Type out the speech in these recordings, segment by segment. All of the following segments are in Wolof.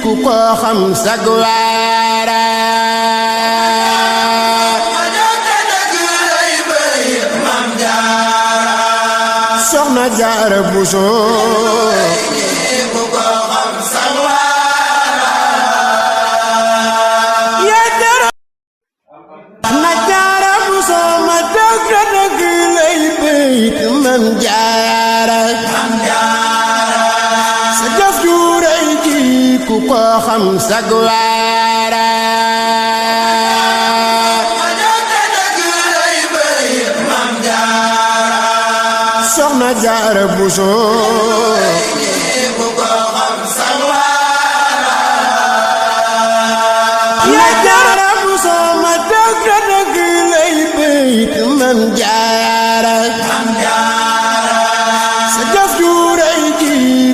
ku ko xam sag waara Soxna Jaara Buso ku ko xam sag waara ya Jaara na Jaara Buso ma dëgg dëgg lay bayt Mam Jaara sa jëf ju rëy ji ku ko xam sag waara Soxna Jaara Buso ku ko xam sag waara ya Jaara Buso ma dëgg dëgg lay bayt Mam Jaara sa jëf ju rëy ji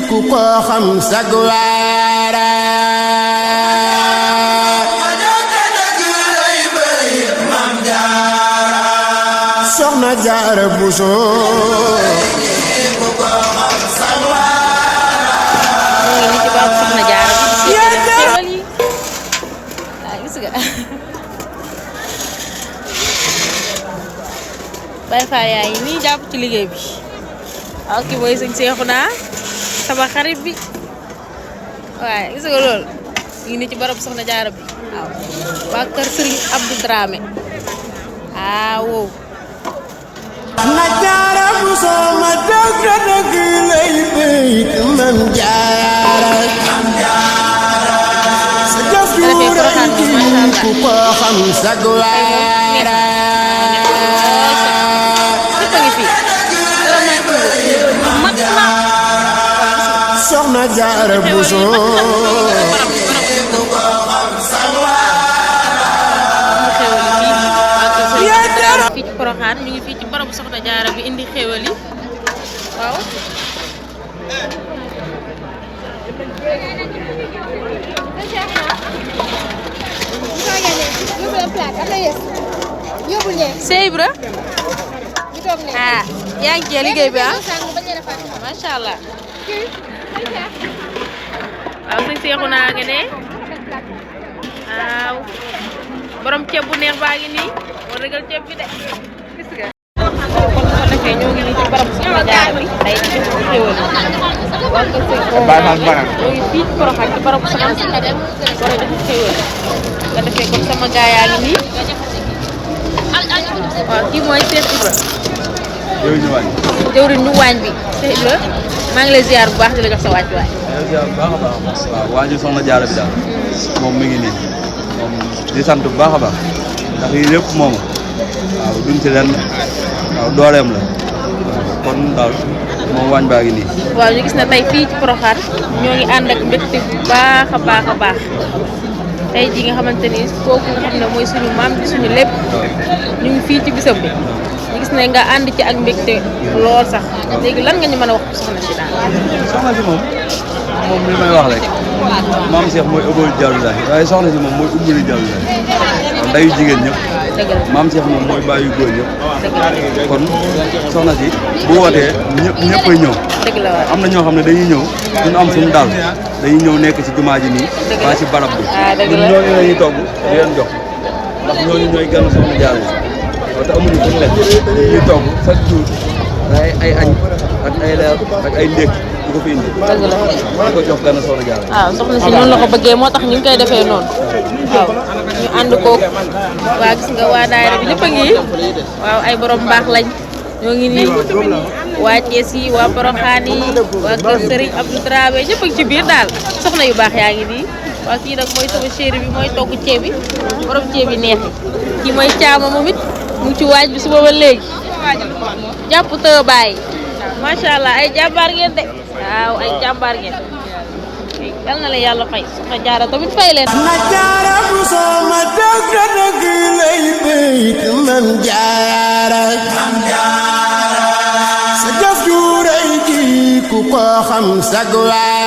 ku ko xam sag waara Soxna Jaara Buso ku ko xam sag waara Soxna Jaara xéewal yi gis nga Baay Faal yaa ngi nii jàpp ci liggéey bi waaw kii mooy sëñ Seexuna sama xarit bi waaye gis nga loolu ngi nii ci barab Soxna Jaara bi waaw waa kër Sëriñ Abdou Dramé wow na Jaara Buso ma dëgg dëgg lay bayt Mam Jaara sa jëf ju rëy ji ku ko xam sag waara Soxna Jaara Buso ku ko xam sag waara fii ci Porokhane ñu ngi fii ci barabu Soxna Jaara bi indi xéewal yi waaw Sey Ibra yaa ngi ci liggéey bi macha allah waaw sëñ Seexuna nga ne waaw borom ceeb bu neex baa ngi nii moo régal ceeb bi de gis nga kon ko defee ñoo ngi nii ci barab Soxna Jaara bi tey ci def xéewal waa kër sëñ ñoo ngi fii ci Porokhane ci barab Soxna Jaara war a def xéewal nga defee kon sama gaa yaa ngi nii waaw kii mooy Cheikh Ibra jëwriñ ñu waañ bi Cheikh Ibra maa ngi lay ziar bu baax di la jox sa wàccuwaay ziar bu baax a baax waaw waaju Soxna Jaara bi daal moom mi ngi nii moom di sant bu baax a baax ndax yii lépp moom waaw duñ ci leen waaw dooleem la kon daal moom waañ baa ngi nii waaw ñu gis na tey fii ci Porokhane ñoo ngi ànd ak mbégte bu baax a baax a baax tey ji nga xamante ni kooku nga xam ne mooy suñu maam di suñu lépp ñu ngi fii ci bisam bi ñu gis ne nga ànd ci ak mbégte lool sax léegi lan nga ñu mën a wax soxna si daal soxna si moom li may wax rek maam Cheikh mooy ëbbali jàllu laay waaye soxna si moom mooy ubbali jàllu laay waaw ndayu jigéen ñëpp maam Cheikh moom mooy bàyyi góor ñëpp kon soxna si bu wootee ñëppay ñëw am na ñoo xam ne dañuy ñëw duñu am suñu daal dañuy ñëw nekk ci jumaa ji nii waa ci barab bi ñun ñooñu lañuy togg di leen jox ndax ñooñu ñooy gën Soxna Jaara yi waaw te amuñu fu ñu lekk ñuy togg chaque jour ay añ ak ay leer ak ay ndékk di ko fi indi di ko jox gën Soxna Jaara waaw soxna si noonu la ko bëggee moo tax ñu ngi koy defee noonu waaw ñu ànd ko waa gis nga waa daayira bi ñëpp a ngi waaw ay borom mbaax lañ ñoo ngi nii waa Thiès yi waa Porokhane yi waa kër Serigne Abdou Dramé ñëpp a ngi ci biir daal soxna yu baax yaa ngi nii waaw kii nag mooy sama chéri bi mooy togg ceeb bi borom ceeb yi neex yi kii mooy caama moom it mu ngi ci waaj bi suba ba léegi jàpp të bàyyi macha allah ay jàmbaar ngeen de waaw ay jàmbaar ngeen yal na la yàlla fay Soxna Jaara tamit fay leen na Jaara Buso ma dëgg dëgg lay bayt Mam Jaara sa jëf ju rëy ji ku ko xam sag waara